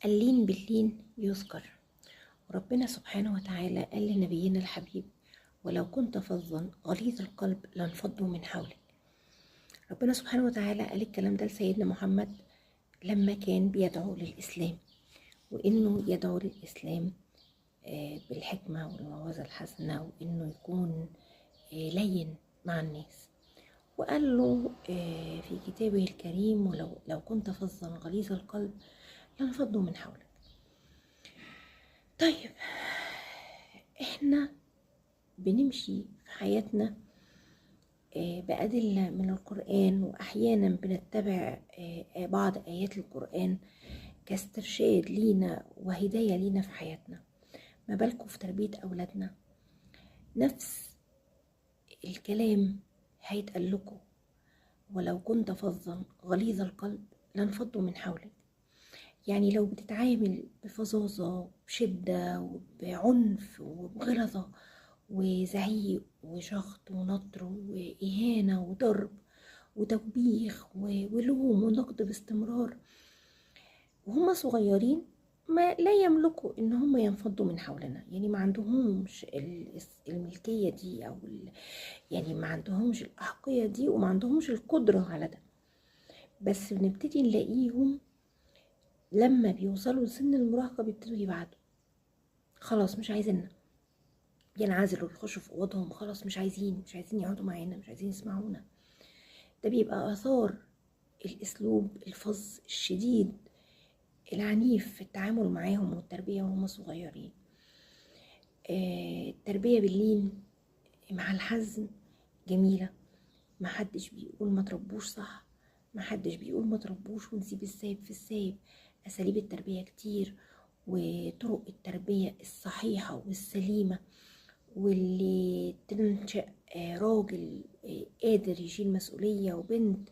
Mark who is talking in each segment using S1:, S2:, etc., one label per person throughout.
S1: اللين باللين يذكر. وربنا سبحانه وتعالى قال لنبينا الحبيب: ولو كنت فظا غليظ القلب لانفضوا من حولك. ربنا سبحانه وتعالى قال الكلام ده لسيدنا محمد لما كان بيدعو للإسلام، وإنه يدعو للإسلام بالحكمة والموعظة الحسنة، وإنه يكون لين مع الناس. وقال له في كتابه الكريم: ولو كنت فظا غليظ القلب لانفضوا من حولك. طيب، احنا بنمشي في حياتنا بأدلة من القرآن، وأحيانا بنتبع بعض آيات القرآن كاسترشاد لينا وهداية لينا في حياتنا. ما بالكم في تربية أولادنا؟ نفس الكلام هيتقال لكم: ولو كنت فظا غليظ القلب لانفضوا من حولك. يعني لو بتتعامل بفظاظة وبشدة وبعنف وبغلظة وزعيق وشخط ونطر وإهانة وضرب وتوبيخ ولوم ونقد باستمرار وهم صغيرين، ما لا يملكوا ان هم ينفضوا من حولنا. يعني ما عندهمش الملكية دي، او يعني ما عندهمش الأحقية دي، وما عندهمش القدرة على ده. بس بنبتدي نلاقيهم لما بيوصلوا لسن المراهقة بيبتدوا يبعدوا، خلاص مش عايزيننا، ينعزلوا، يخشوا في اوضهم، خلاص مش عايزين يقعدوا معانا، مش عايزين يسمعونا. ده بيبقى آثار الأسلوب الفظ الشديد العنيف في التعامل معاهم والتربية وهم صغيرين. التربية باللين مع الحزم جميلة. محدش بيقول ما تربوش صح، محدش بيقول ما تربوش ونسيب السايب في السايب. أساليب التربية كتير، وطرق التربية الصحيحة والسليمة واللي تنشأ راجل قادر يشيل مسؤولية، وبنت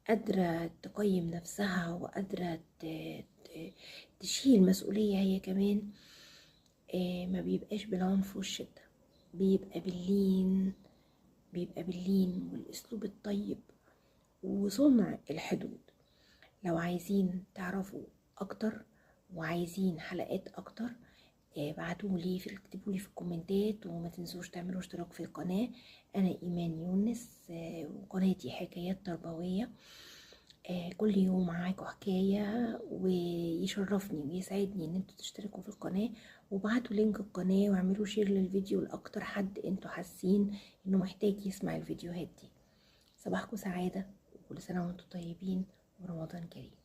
S1: قادرة تقيم نفسها وقادرة تشيل مسؤولية هي كمان. ما بيبقاش بالعنف والشدة، بيبقى باللين، بيبقى باللين والأسلوب الطيب وصنع الحدود. لو عايزين تعرفوا أكتر وعايزين حلقات أكتر، بعتولي اكتبولي في الكومنتات، وما تنسوش تعملوا اشتراك في القناة. أنا إيمان يونس، وقناتي حكايات تربوية. كل يوم معاكم حكاية، ويشرفني ويسعدني ان انتوا تشتركوا في القناة، وبعتوا link القناة واعملوا share للفيديو لأكتر حد انتوا حاسين انه محتاج يسمع الفيديوهات دي. صباحكم سعادة، وكل سنة وانتوا طيبين، ورمضان كريم.